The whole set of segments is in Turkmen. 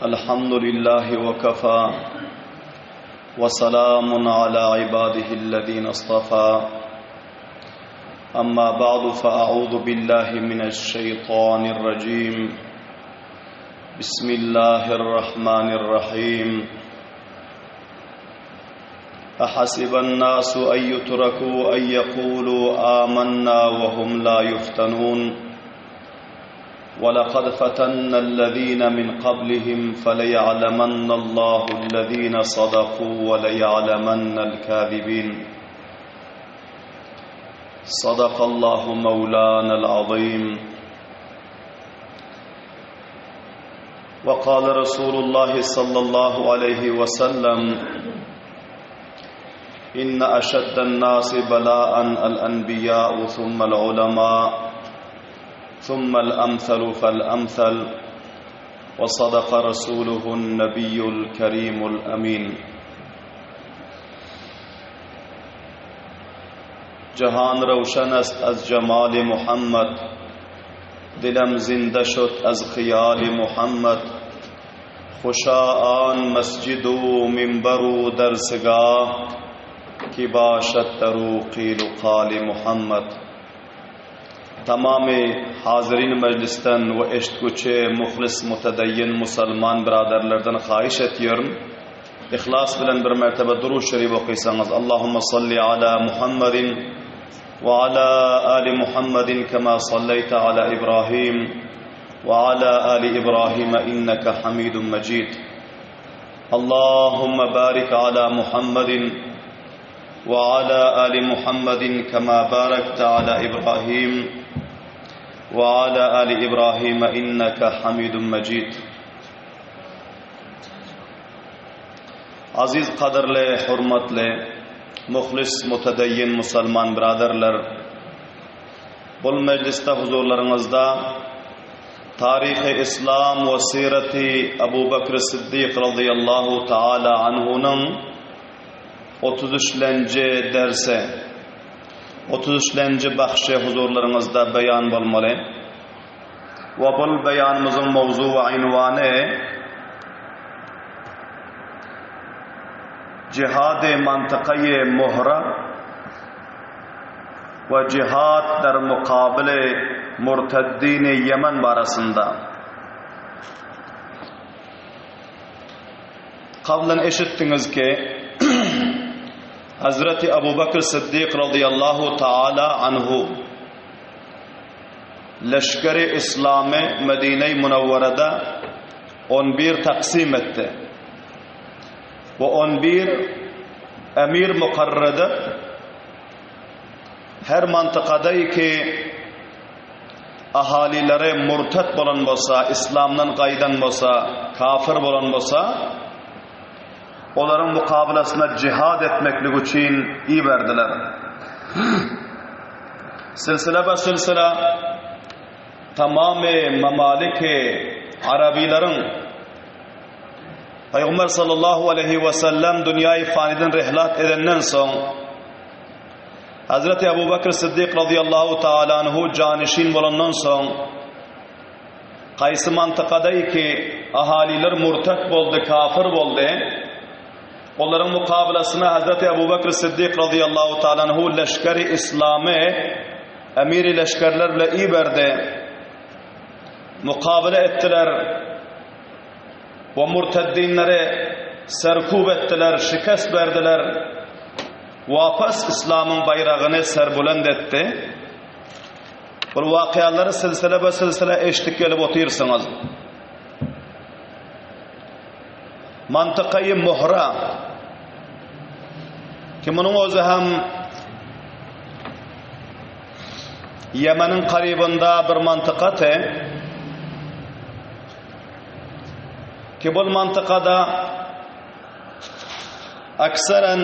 الحمد لله وكفى وسلام على عباده الذين اصطفى أما بعد فأعوذ بالله من الشيطان الرجيم بسم الله الرحمن الرحيم أحسب الناس أن يتركوا أن يقولوا آمنا وهم لا يفتنون ولقد فتنا الذين من قبلهم فليعلمن الله الذين صدقوا وليعلمن الكاذبين صدق الله مولانا العظيم وقال رسول الله صلى الله عليه وسلم إن أشد الناس بلاء الأنبياء ثم العلماء ثم الأمثل فالأمثل وصدق رسوله النبي الكريم الأمين جهان روشن است از جمال محمد دلم زنده شد از خیال محمد خوشا آن مسجد و منبر و درسگاه که باشد در او قیل و قال محمد Tamamy hazyrin mejlisden we eşitgüçi muhlis mutedeyyin musalman biraderlerden haýyş etýärin, yhlas bilen bir mertebe Durud Şerif okysaňyz, Allahumma salli ala Muhammedin we ala ali Muhammedin kema salleýte ala Ibrahim we ala ali Ibrahim inneke Hamidun Mejid. Allahumma barik ala Muhammedin وعلى آل محمد كما باركت على إبراهيم وعلى آل إبراهيم إنك حميد مجيد Aziz gadyrly, hormatly, muhlis, mutedeyyin musulman biraderler, bul mejlisde huzurlaryňyzda Taryhy Islam we Syreti Abu Bekr Siddik radiyallahu taala anhunyň 33-lenji dersi, 33-lenji bahşy huzurlaryňyzda beýan bolmaly. We bul beýanymyzyň mowzu we ynwany Jihady mantykaýy Muhra we jihad der mukabyly murteddini Ýemen barasynda. Kablan eşitdiňiz ki, Hazreti Abu Bakr Siddik radıyallahu taala anhu leşgeri İslamy Medine-i Münevverede 11 taksim etdi. We 11 emir mukarrer edip, her mantykada ki Ahalyleri murtat bolan bolsa, yslamdan gaýdan bolsa, kafir bolan bolsa, olaryň mukabylasyna jihad etmeklik üçin iberdiler. Silsile-be-silsile tamamy mamaliki arabileriň Pygamber sallallahu aleýhi we sellem dünýäi fanydan rihlat edenden soň, Hazreti Abu Bakr Siddik radıyallahu taala anhu janişin bolandan soň haýsy mantykada ki ahaliler murtat boldy, kafir boldy. Olaryň mukabylasyna Hazreti Abu Bakr Siddik radıyallahu taala anhu leşgeri İslamy emiri leşgerler bile iberdi. Mukabele etdiler. We murteddinleri serkub etdiler, şikest berdiler. Wapas yslamyň baýragyny serbulend etdi. Bul wakyalary silsile-be-silsile eşidip gelip otyrsyňyz. Mantykaýy Muhra ki munuň özi hem Ýemeniň karybynda bir mantykady. Ki bul mantykada Akseren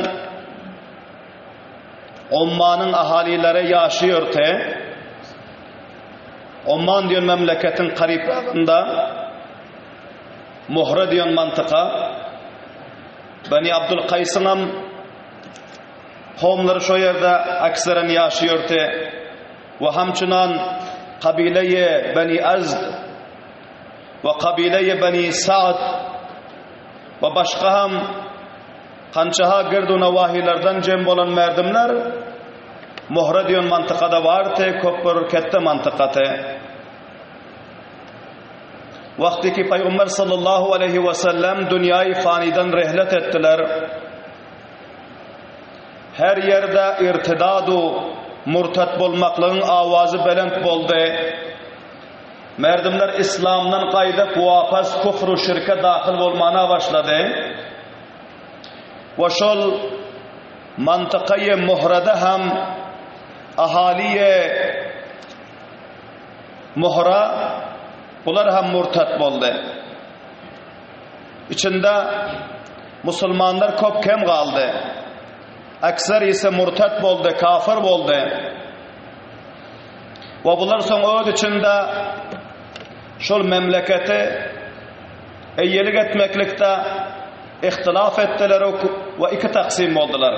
Ommanyň ahalileri ýaşaýardy. Omman diýen memleketiň karypragynda Muhra diýen mantyka Beni Abdul Kaýsyňam kowumlary şo ýerde akseren ýaşaýardy we hamçynan kabileýi Beni Azd we kabileýi Beni Sa'd. We başga hem kançaha girdu nawahilerden jem bolan merdimler Muhra diýen mantykada bardy, köp bir ketde mantykady. Wagty ki Pygamber sallallahu aleyhi we sellem dünýäi fanydan rehlet etdiler. Her ýerde irtidadu murtat bolmaklygyň awazy belent boldy. Merdimler islamdan gaýdyp wapas kufru şirke dahyl bolmana başlady. We şol mantykaýy muhrada hem ahaliýe muhra bular hem murtat boldy. Içinde musulmanlar köp kem galdy. Ekser ise murtat boldy, kafir boldy. We bular soň öz içinde şol memleketi eýelik etmeklikde ihtilaf etdiler we iki taksim boldular.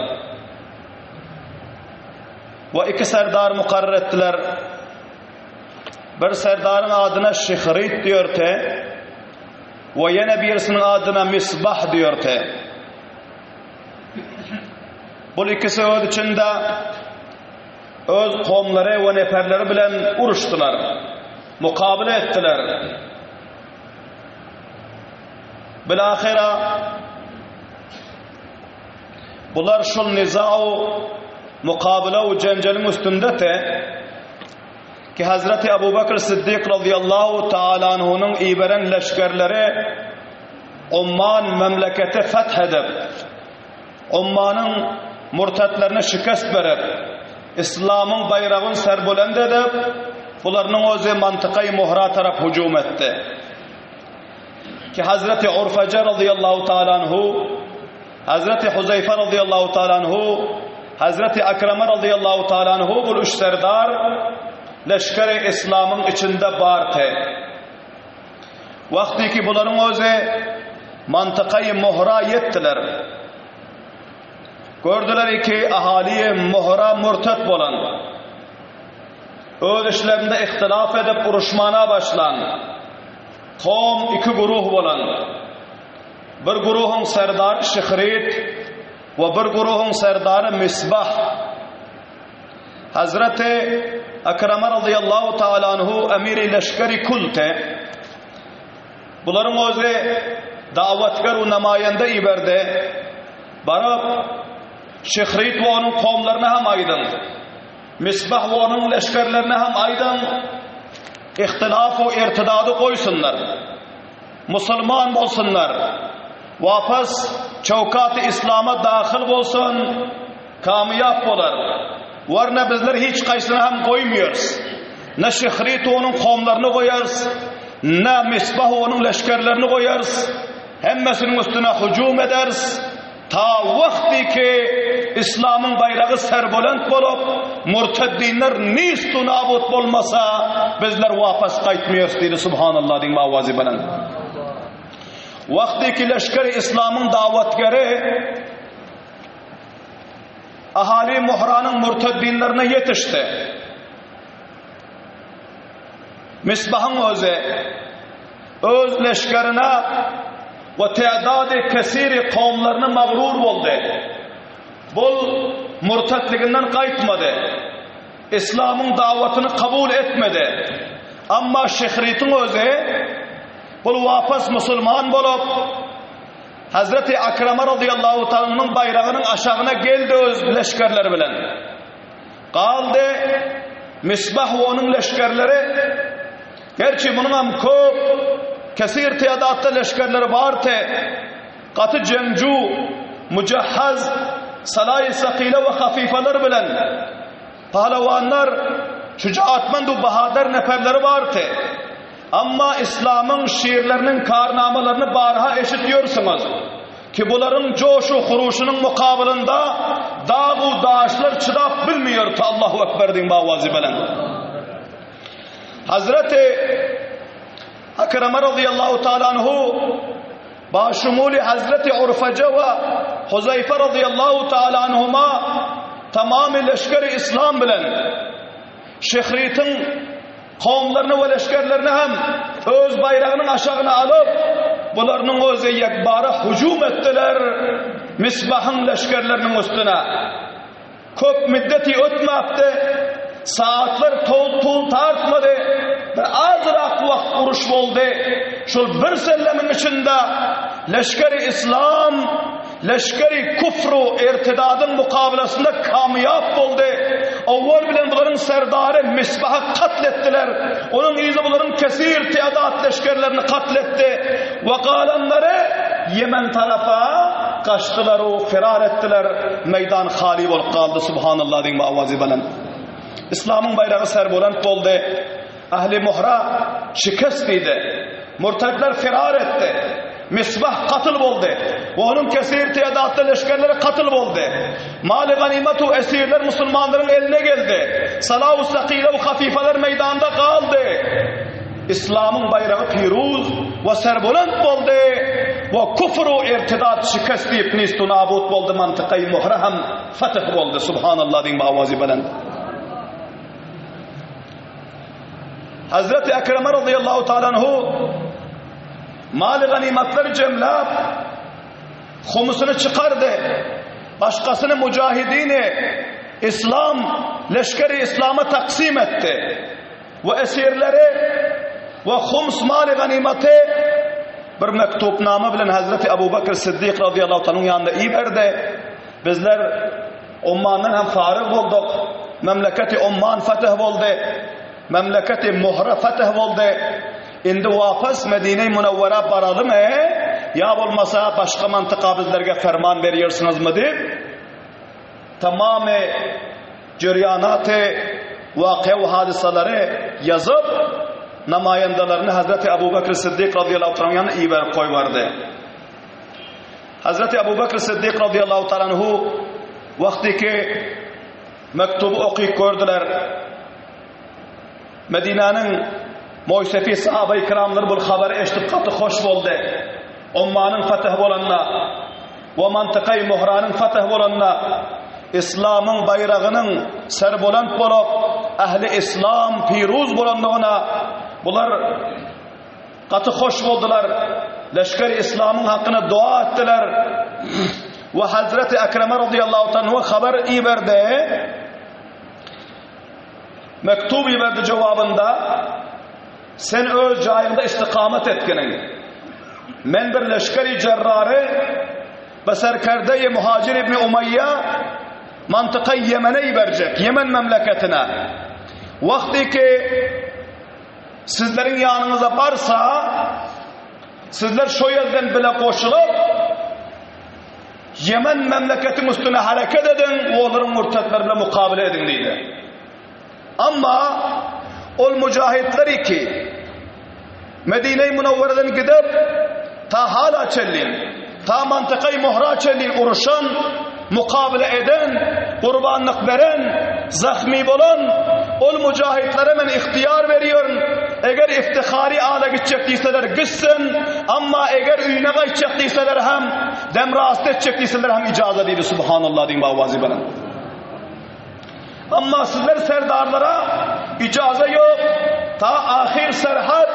We iki serdar mukarrar etdiler. Bir serdaryň adyna Şihrit diýerdi we ýene birisiniň adyna Misbah diýerdi. Bul ikisi öz içinde öz kowumlary we neperleri bilen uruşdylar, mukabele etdiler. Bilahyra bular şul niza-u mukabele-u jenjeliň üstündete ki Hazreti Abu Bakr Siddik radıyallahu taala anhunyň iberen leşgerleri Umman memleketi feth edip, Ummanyň murtatlaryna şikest berip, Islamyň baýragyny serbulend edip, bularynyň özi mantykaýy Muhra tarap hüjüm etdi. Ki Hazreti Urfaja radıyallahu taala anhu, Hazreti Huzeyfe radıyallahu taala anhu, Hazreti Akrama radıyallahu taala anhu bu üç serdar leşgeri İslamyň içinde bardy. Wagty ki bularyň özi mantykaýy Muhra ýetdiler. Gördüler ki ahaliýe Muhra murtat bolan. Öz işlerinde ihtilaf edip uruşmana başlan. Kowum iki guruh bolan. Bir guruhyň serdary Şihrit we bir guruhyň serdary Misbah. Hazreti Akrama radıyallahu taala anhu emiri leşgeri kulte. Bularyň özi dawatkar we namaýanda iberdi. Baryp Şihrit we onuň kowumlaryna hem aýdyň. Misbah we onuň leşgerlerine hem aýdyň, ihtilaf we irtidady goýsunlar. Musulman bolsunlar. Wapas çöwkaty islama dahyl bolsun, kamyýap bolar. Warna bizler hiç kaýsyny hem goýmaýarys. Ne Şihrit we onuň kowumlaryny goýarys, ne Misbah we onuň leşgerlerini goýarys. Hemmesiniň üstüne hüjüm ederis. Ta wagty ki Islamyň baýragy serbolent bolup, murteddinler nist-u nabut bolmasa, bizler wapas gaýtmaýarys diýdi. Subhanallah diýiň awazy belent. Wagty ki leşgeri Islamyň dawatgeri ahali Muhranyň murteddinlerine ýetişdi. Misbahyň özi öz leşgerine we tädady kesiri kowumlaryna magrur boldy. Bul murtatlygynyň gaýtmady. Islamyň dawatyny kabul etmedi. Amma Şehritiň özi bul wapas musulman bolup, Hazreti Akrama radıyallahu ta'alanyň baýragynyň aşagyna geldi öz leşgerleri bilen. Galdy Misbah we onuň leşgerleri. Gerçi munuňam köp, kesir tedatda leşgerleri bardy. Gaty jeňju, mujahhaz, salaýy sakile we hafifalar bilen pahlewanlar, şujaatmand we bahadyr neperleri bardy. Amma islamyň şirleriniň karnamalaryny barha eşitýörsiňiz. Ki bularyň joşu huruşynyň mukabylynda dag-u daşlar çydap bilmeýär. Allahu ekber diýiň bawazy belent. Hazreti Akrama radıyallahu taala anhu başumuli Hazreti Urfaca ve Huzeyfe radıyallahu taala anhuma tamamy leşgeri İslam bilen Şehritiň kowumlaryny we leşgerlerini hem öz baýragynyň aşagyna alyp. bularynyň özi ýekbara hüjüm etdiler Misbahyň leşgerleriniň üstüne. Köp müddeti ötmäpdi, sagatlar tol-tul tartmady, bir azrak wagt uruş boldy. Şol bir sellemiň içinde leşgeri yslam leşgeri kufru irtidadyň mukabylasynda kamyýap boldy. Owwal bilen bularyň serdary Misbahy katl etdiler. Onuň yzy bularyň kesir tedat leşgerlerini katl etdi we galanlary Ýemen tarapa gaçdylar u firar etdiler. Meýdan haly bolup galdy. Subhanallah diýiň we awazy belent. Yslamyň baýragy serbulant boldy. Ähli Muhra şikest diýdi. Murtedler firar etdi. Misbah katyl boldy we onuň kesir tedatly leşgerleri katyl boldy. Maly ganymat we esirler musulmanlaryň eline geldi. Salaw sakile we hafifeler meýdanda galdy. Yslamyň baýragy piruz we serbulant boldy we kufr we irtidat şikest diýip nist u nabut boldy mantykaýy Muhra hem fetih boldy. Subhanallah diýiň we awazy belent. Hazreti Ekreme radıyallahu ta'ala anhu maly ganymatlary jemläp humusyny çykardy. Başgasyny mujahidini İslam leşgeri İslama taksim etdi. We esirleri we hums maly ganymaty bir mektupnama bilen Hazreti Abu Bakr Siddik radıyallahu ta'ala ýanyna iberdi. Bizler Ommandan hem faryg bolduk. Memleketi Omman fetih boldy. Memleketi Muhra fetih boldy. Indi wapas Medine-i Munawwara baralymy ýa bolmasa başga mantyka bizlerge ferman berýärsiňizmi diýip, tamamy jerýanaty, wakyýa we hadysalary ýazyp, namaýandalaryny Hazreti Abu Bekr Siddik radiyallahu ta'ala ýanyna iberip goýberdi. Hazreti Abu Bekr Siddik radıyallahu ta'ala anhu wagty ki mektuby okyp gördüler. Medinäniň Moýsefi sahaby kiramlary bu habary eşidip gaty hoş boldy. Ommanyň fetih bolanyna we mantykaý Muhranyň fetih bolanyna Islamyň baýragynyň serbulant bolup, ähli islam piruz bolandygyna bular Gaty hoş boldular. Leşger-i İslamyň hakyna dua etdiler. We Hazreti Ekreme radıyallahu anhu haber iberdi. Mektup iberdi jogabynda sen öz jaýyňda istikamet etginiň. Men bir leşgeri cerrary we serkerde-i Muhacir ibn Umayya mantyka Ýemene iberjek, Ýemen memleketine. Wagty ki Sizleriň ýanyňyza barsa, sizler şo ýerden bile goşulyp, Ýemen memleketiň üstüne hereket ediň we olaryň murtetleri bilen mukabele ediň diýdi. Amma ol mujahitler ki, Medine-i Munawwaradan gidip, ta hala çenli, ta mantyka-i Muhra çenli uruşan, mukabele eden, gurbanlyk beren, zahmy bolan ol mujahitlere men ihtiýar berýärin, eger iftihary ala gitjek diýseler gitsin, amma eger öýüne gaýtjak diýseler hem, demrasty etjek diýseler hem ijaza diýdi, subhanallah diýiň awazy bilen. Amma sizler serdarlara ijaza ýok, ta ahyr serhat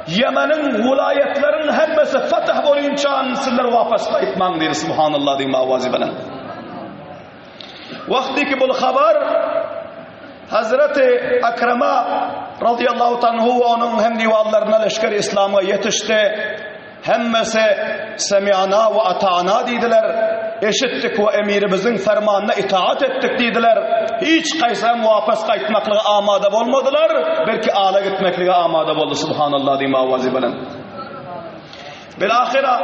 Ýemeniň welaýatlarynyň hemmesi fetih bolýança sizler wapas gaýtmaň diýdi, subhanallah diýiň awazy bilen. Wagty ki bu habar Hazreti Akrama radıyallahu anhu we onuň hem diwanlaryna leşger İslam'a ýetişdi. Hemmesi Semi'na we ata'na diýdiler. Eşitdik we emirimiziň fermanyna itaat etdik diýdiler. Hiç haýsy hem wapas gaýtmaklyga amada bolmadylar, belki ala gitmeklige amada boldy. Subhanallah diýiň awazy bilen. Bilahira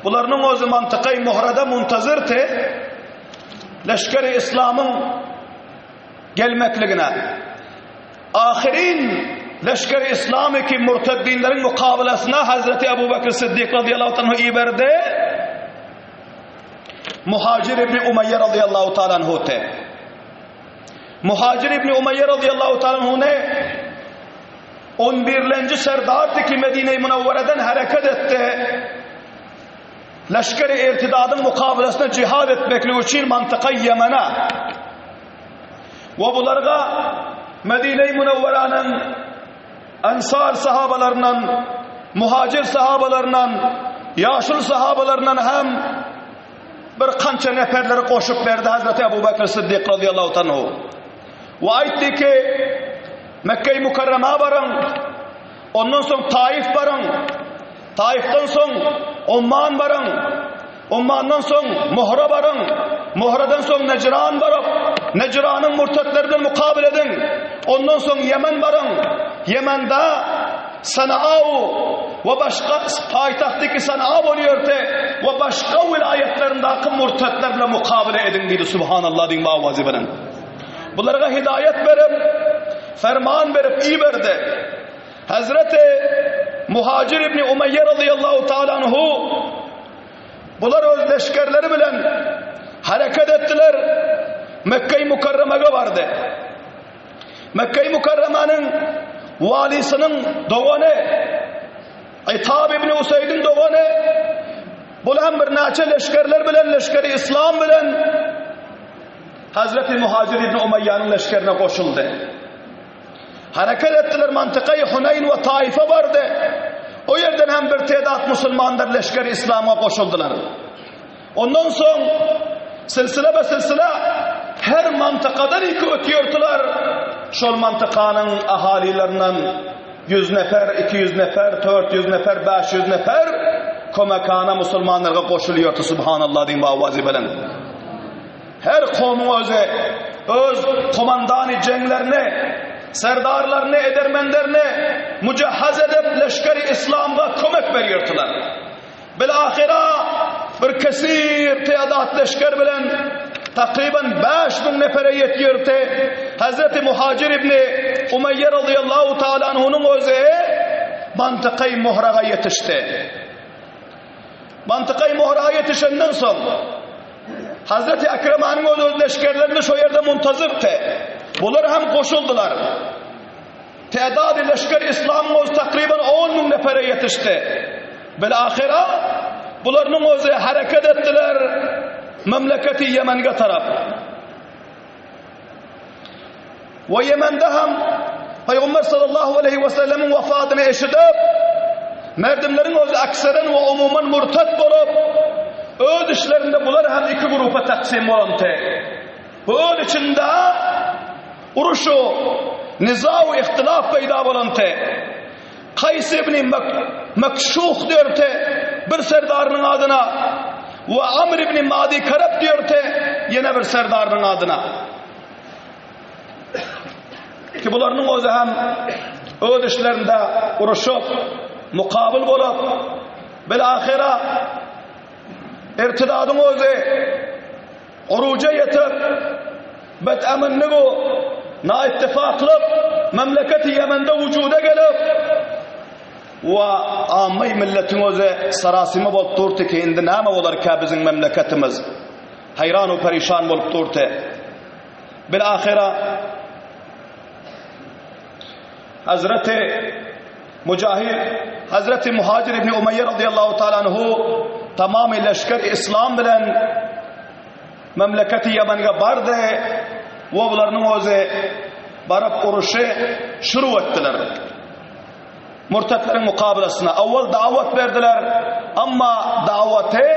bularynyň özi mantyky muhrada muntazirti leşgeri İslamyň gelmekligine. Ahyryn leşgeri İslamy ki murteddinleriň mukabalasyna Hazreti Ebu Bekir Siddik radıyallahu anhu iberdi. Muhacir ibn Umayye radıyallahu ta'ala anhu te. Muhacir ibn Umayye radıyallahu ta'ala anhu ne? 11. serdardy ki Medine-i Münevvere'den hareket etdi. Leşgeri irtidadyň mukabalasyna jihad etmeklik üçin mantyka Ýemene We bularga Medine-i Münevveranyň Ensar sahabalaryndan. muhajir sahabalaryndan, ýaşuly sahabalaryndan hem bir kança neperleri goşup berdi Hazreti Ebu Bekir Siddik radıyallahu anhu. We aýtdy ki, Mekge-i Mukarrema baryň, ondan soň Taif baryň, Taifden soň Omman baryň, Ommandan soň Muhra baryň, Muhradan soň Nejran baryp, Nejranyň murtatleri bilen mukabil ediň, ondan soň Ýemen baryň, Ýemende Sanaa we başga paýtagtdaky Sanaa bolýardy we başga welaýatlaryndaky murtatlar bilen mukabele ediň diýdi. Subhanallah diýiň owazy bilen. Bulara hidaýat berip, ferman berip iberdi. Hazreti Muhacir ibn Umayye radıyallahu ta'ala anhu bular öz leşgerleri bilen hareket etdiler. Mekke-i Mukarreme'e bardy. Mekke-i Mukarreme'nin valisinin dogany Itab ibn Usayd'in dogany bular bir näçe leşgerler bilen leşgeri İslam bilen Hazreti Muhacir ibn Umayyan'ın leşgerine goşuldy. Hareket etdiler mantykaýy Huneýn we Taifa bardy. O ýerden hem bir tedat musulmanlar leşgeri İslama goşuldylar. Ondan soň silsile be silsile her mantykadan iki ötýärdiler. Şol mantykanyň ahalilerinden 100 nefer, 200 nefer, 400 nefer, 500 nefer kömekana musulmanlara goşulýardy. Subhanallah diýip awazy bilen. Her kowmuň özi öz komandany jeňlerini, serdarlaryny, edermenlerini mujahhaz edip leşgeri islamga kömek berýärdiler. Bilahyra bir kesir tedat leşger bilen takryban 5000 nefere ýetýärdi. Hazreti Muhacir ibn Umayye radıyallahu taala anhunyň özi mantykay Muhraga ýetişdi. Mantykay Muhraga ýetişenden soň Hazreti Ekremanyň öz öz leşgerlerini şo ýerde muntazyrdy. Bular hem goşuldylar. Tädady leşger İslamyň öz takryban 10 müň nefere ýetişdi. Bilahira bularyň özi hareket etdiler memleketi Ýemenge tarap. We Ýemende hem Peygamber sallallahu aleyhi ve sellemiň wefatyny eşidip, merdimleriň özi akseren we umuman murtat bolup, öz işlerinde bular hem iki grupa taksim bolundy. Bu öz içinde uruşu, niza we ihtilaf peýda bolundy. Kays ibn Mekşuh diýerdi bir serdarynyň adyna we Amr ibn Madi Karab diýerdi ýene bir serdarynyň adyna. Ki bularyň özi hem öz işlerinde uruşyp, mukabil bolup, bil-ahira irtidadyň özi uruja ýetip, bet-eminlik u naittifaklyk memleketi Ýemende wujuda gelip, we ammay milletiň özi sarasima bolup durdy ki, indi näme bolarka biziň memleketimiz? Haýran u perişan bolup durdy. Bil-ahyra Hazreti Mücahid, Hazreti Muhacir ibn Umayye radıyallahu ta'ala anhu tamamy leşger İslam bilen memleketi Ýemenge bardy we bularyň özi baryp uruşy şuru etdiler. Murtatlaryň mukabylasyna awwal dawat berdiler, amma dawaty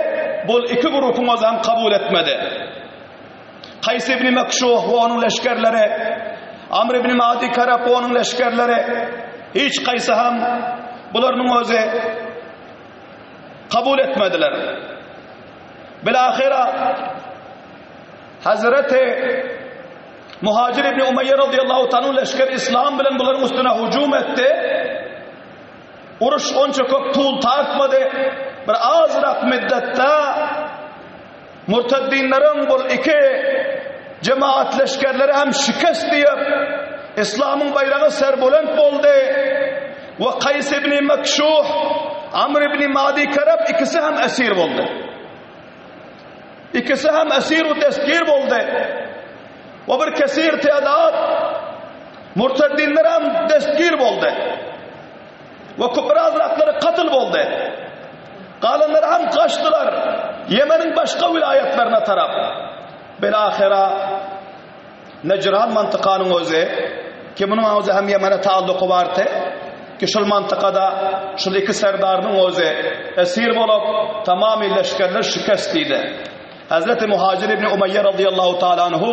bul iki grupyň özi hem kabul etmedi. Kaýs ibn Mekşuh we onuň leşgerleri, Amr ibn Madi Karap we onuň leşgerleri hiç kaýsy hem bularyň özi kabul etmediler. Bilahira Hazreti Muhacir ibn Umayye radıyallahu ta'ala leşger İslam bilen bularyň üstüne hücum etdi. Uruş onça köp tul tartmady. Bir azrak müddetde Murtaddinleriň bul iki jemaat leşgerleri hem şikest diýip, İslamyň baýragy serbulent boldy we Kaýs ibn Mekşuh, Amr ibn Madi Kerep ikisi hem esir boldy. İkisi hem esir we destgir boldy. We bir kesir tedat murtaddinler hem destgir boldy. We köpürazraklary katl boldy. Galanlary hem gaçdylar Ýemeniň başga wilaýatlaryna tarap. Bilahira Nejran mantykanyň özi, ki munuň özi hem Ýemene taalluky bardy. ki şol mantykada şol iki serdarynyň ozi esir bolup, tamamy leşgerler şikest diýdi. Hazreti Muhajir ibn Umaýýa radiyallahu taala anhu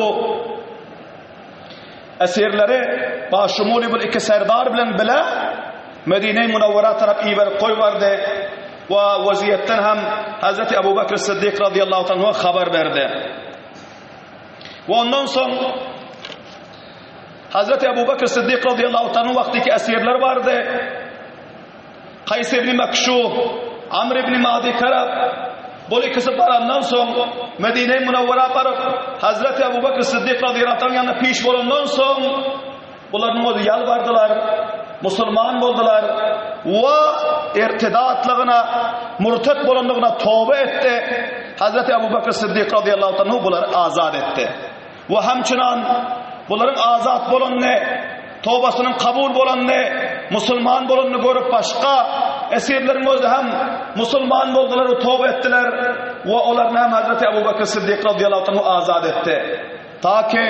esirleri başumuly bir iki serdar bilen bile Medine-i Munawwara tarap iberip goýberdi we waziýetden hem Hazreti Abu Bekr Siddik radiyallahu taala anhu habar berdi. We ondan soň Hazreti Abu Bekr Siddik radiyallahu taala wagtyky esirler bardy. Kaýs ibn Mekşuh, Amr ibn Madi Karab bul ikisi barandan soň Medine-i Munawwara baryp Hazreti Abu Bekr Siddik radiyallahu taala ýanyna piş bolandan soň bularyň özi ýalbardylar, musulman boldular we irtidatlygyna, murtat bolanlygyna toba etdi. Hazreti Abu Bekr Siddik radiyallahu taala bulary azat etdi. We hemçinan bularyň azat bolanyny, tobasynyň kabul bolanyny, musulman bolanyny görüp başga esirleriň özi hem musulman boldular we toba etdiler we olaryny hem Hazreti Abu Bekr Siddik radiyallahu anhu azat etdi. Ta ki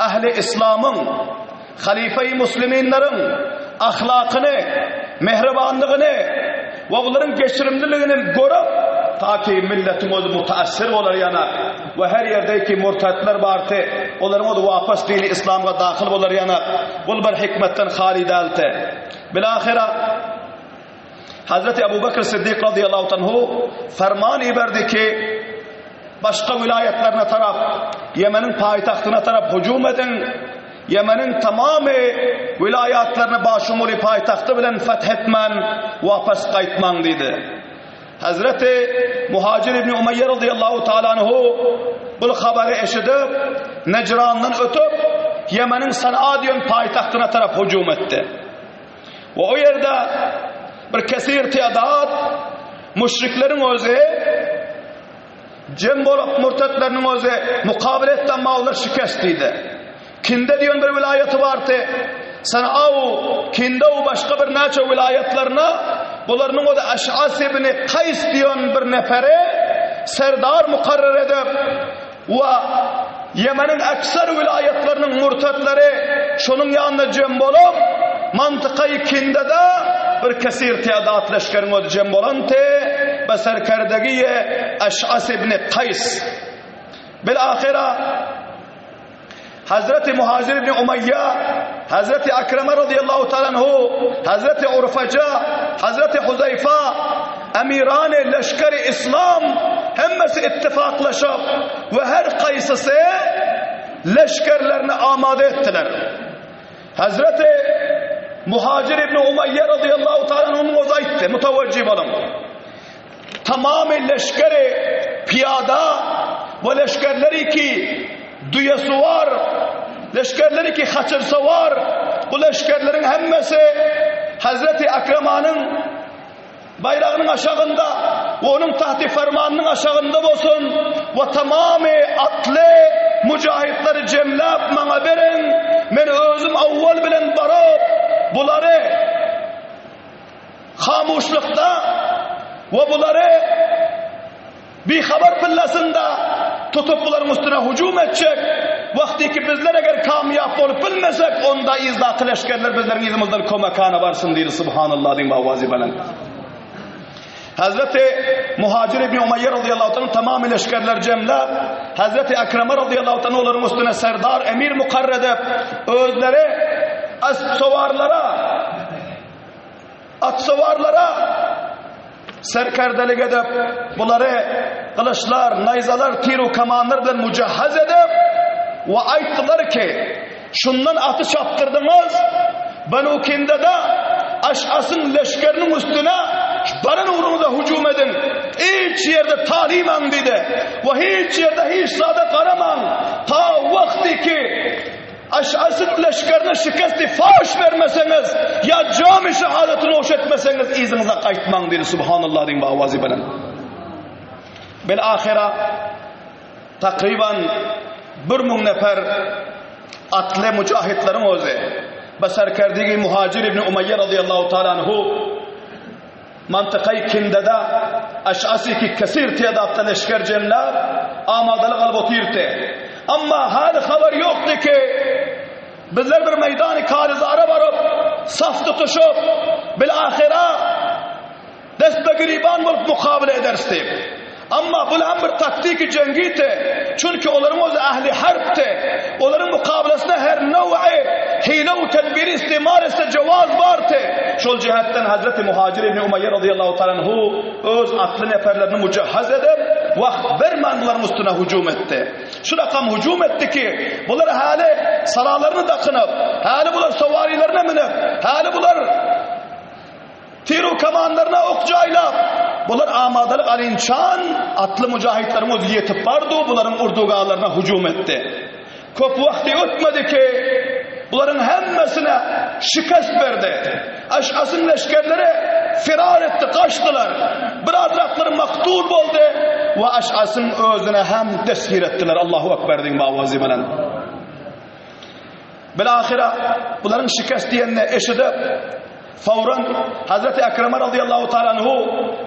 ähli islamyň, halyfeýi musliminleriň ahlakyny, mehribanlygyny we olaryň geçirimliligini görüp, ta ki milletiň özi mutaassir bolar ýana we her ýerdeki murtatlar barty, olaryň özi wapas dini islamga dahyl bolar ýana, bul bir hikmetden hali dälti. Bilahira Hazreti Abu Bekr Siddik radıyallahu anhu ferman iberdi ki, başga wilaýatlaryna tarap, Ýemeniň paýtagtyna tarap hüjüm ediň, Ýemeniň tamamy wilaýatlaryny başumuly paýtagty bilen feth etmän wapas gaýtmaň diýdi. Hazreti Muhajir ibn Umaýýa radıyallahu taala anhu bu habary eşidip, Nejrandan ötüp, Ýemeniň Sanaa diýen paýtagtyna tarap hüjüm etdi. We o ýerde bir kesir tedat müşrikleriň özi jem bolup murtatlarynyň özi mukabele etdi amma olar şikest diýdi. Kinde diýen bir wilaýaty bardy. Sanau, Kinde we başga bir näçe wilaýatlaryna bularynyň özi Aş'as ibn Kaýs diýen bir neferi serdar mukarrar edip we Ýemeniň ekser wilaýatlarynyň murtatlary şonuň ýanyna jem bolup, mantykaýy Kindede bir kesir tädat leşgeriň özi jem bolanty, be serkerdegiýe Eş'as ibn Kaýs. Bil-ahyra Hazreti Muhajir ibn Umaýýa, Hazreti Akrama radiyallahu ta'ala anhu, Hazreti Urfaja, Hazreti Huzaýfa, Emirany leşgeri islam hemmesi ittifaklaşyp we her kaýsysy leşgerlerini amada etdiler. Hazreti Muhajir ibn Umaýýa radiyallahu ta'ala anhunyň özi aýtdy, mutawajjih boluň. Tamamy leşgeri piýada we leşgerleri ki düýesuwar, leşgerleri ki haçyrsawar, bu leşgerleriň hemmesi Hazreti Akramanyň baýragynyň aşagynda we onuň tahti fermanynyň aşagynda bolsun we tamamy atly mujahidleri jemläp maňa beriň, men özüm awwal bilen baryp bulary hamuşlykda we bulary bihabar pillasynda tutup bularyň üstüne hüjüm etjek, wagtyky bizler eger kamýap bolup bilmesek, onda yzdaky leşgerler bizleriň yzymyzdan kömekana barsyn diýdi, Subhanallah diýiň owazy belent. Hazreti Muhajir ibn Umaýýa radiyallahu anh tamamy leşgerler jemläp, Hazreti Akrama radiyallahu anh olaryň üstüne serdar, emir mukarrer edip, özleri as-sowarlara Atsowarlara serkerdelik edip, bulary gylyçlar, naýzalar, tir-u kamanlar bilen mujahhaz edip we aýtdylar ki, Şundan aty çapdyrdyňyz, Benu Kindede Aş'asyň leşgeriniň üstüne baran ugruňyza hüjüm ediň, hiç ýerde talymaň diýdi we hiç ýerde hiç zada garamaň, ta wagty ki, Aş'asyň leşgerine şikesti faş bermeseňiz, ýa jamy şehadeti noş etmeseňiz yzyňyza gaýtmaň diýdi. Subhanallah diýiň owazy belent. Bil ahyra takryban 1000 nefer atly mujahidleriň özi be serkerdigi Muhajir ibn Umaýýa radiyallahu taala anhu Mantykaýy Kindede Aş'asy ki kesir tedatda leşger jemläp, amadalyk alyp otyrdy. Emma häli habar ýokdy ki, bizler bir meýdany Karyzara baryp, Saf tutuşyp, bil-ahyra destbe-giriban bolup mukabele ederis diýip. Amma bul hem bir taktiki jeňgiti, çünki olaryň özi ähli harpdy. Olaryň mukabelesine her now'i hile we tedbiri istimal etse jowaz bardy. Şol jähetden Hazreti Muhajir ibn Umaýýa razyýallahu taala anhu öz atly neferlerini mujahhaz edip, wagt bermän bularyň üstüne hüjüm etdi. Şu rakam hüjüm etdi ki, bular häli salalaryny dakynyp, häli bular sowarilerine münüp, häli bular Tiru kamanlaryna ok jaýlap, bular amadalyk alynçan atly mujahitleriň özi ýetip bardy, bularyň urdugalaryna hüjüm etdi. Köp wagty ötmedi ki, bularyň hemmesine şikest berdi. Eş'asyň leşgerleri firar etdi, gaçdylar. Birazraklary maktul boldy we Eş'asyň özüne hem destgir etdiler. Allahu Ekber diýiň bawazy bilen. Bilahyra bularyň şikest diýenini eşidip, fawran Hazreti Ekreme razyýallahu taala anhu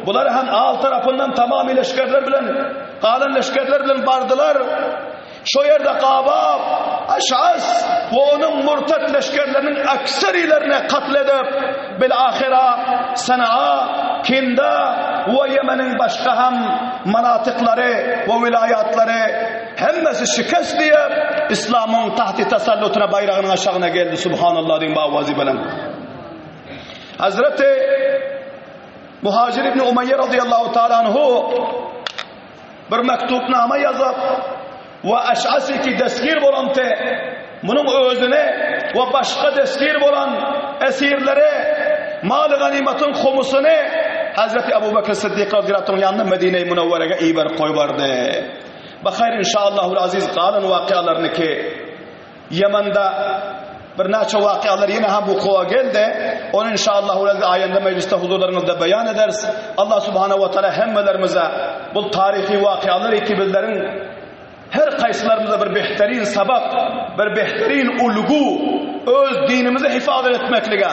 bulary hem al tarapyndan tamamy leşgerler bilen, galan leşgerler bilen bardylar. Şo ýerde gabap, Eş'as we onuň murtat leşgerleriniň akserilerini katl edip, bilahyra Sanaa, Kinda we Ýemeniň başga hem manatyklary we wilaýatlary Hemmesi şikest diýip, Islamyň tahti tasallutyna baýragynyň aşagyna geldi. Subhanallah diýiň bawazy bilen. Hazreti Muhajir ibn Umaýýa radiyallahu taala anhu bir mektupnama ýazyp we Eş'asi ki destgir bolan te munuň özüne we başga destgir bolan esirlere mal ganimatyň humusyny Hazreti Abu Bekr Siddik radiyallahu anhu ýanyna Medine-i Münewwerege iberip goýberdi. Bahaýr inşaallahul aziz galan wakyalaryny ki Ýemende birnäçe wakyalar ýene hem wukuwa geldi. Ony inşaallahul aziz aýanda mejlisde huzurlaryňyzda beýan ederis. Allah subhanahu we taala hemmelerimize bu taryhy wakyalar ki bizleriň her kaýsylarymyza bir behterin sabak, bir behterin ulgu öz dinimizi hifazat etmeklige,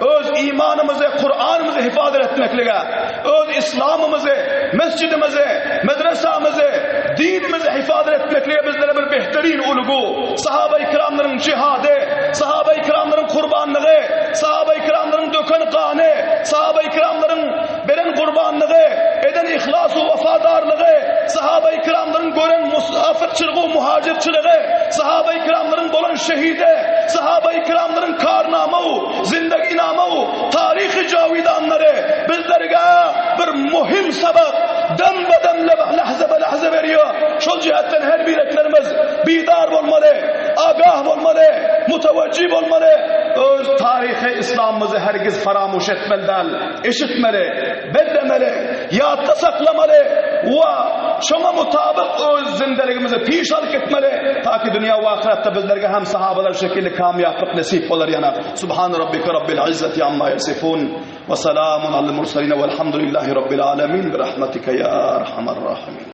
öz imanymyzy, Kur'anymyzy hifazat etmeklige, öz islamymyzy, mesjidimizi, medresamizi, dinimizi hifazat etmeklige bizlere bir behterin ulgu, sahaba-i kiramlaryň jihady, sahaba-i kiramlaryň kurbanlygy, sahaba-i kiramlaryň döken gany, sahaba-i kiramlaryň beren gurbanlygy, eden ihlas we wepadarlygy, sahaba-i kiramlaryň gören musafirçiligi, muhajirçiligi, sahaba-i kiramlaryň bolan şehidi, sahaba-i kiramlaryň karnama we zindeginama we taryhy jawidanlary bizlerge bir muhim sabak dem-be-dem, lahza-be-lahza berýär. Şol jähetden her bireklerimiz bidar bolmaly, agah bolmaly, mutawajjih bolmaly, öz taryhy islamymyzy hergiz faramuş etmeli däl. Eşitmeli, bellemeli, ýatda saklamaly we şoňa mutabyk öz zindeligimizi piş alyp gitmeli, ta ki dünýä we ahyretde bizlerge hem sahabalar şekilli kamýaplyk nesip bolar ýana. Subhan rabbike rabbil izzati amma ýasifun we salamun alel murselin welhamdulillahi rabbil alamin bi rahmetike ýa arhamar rahimin.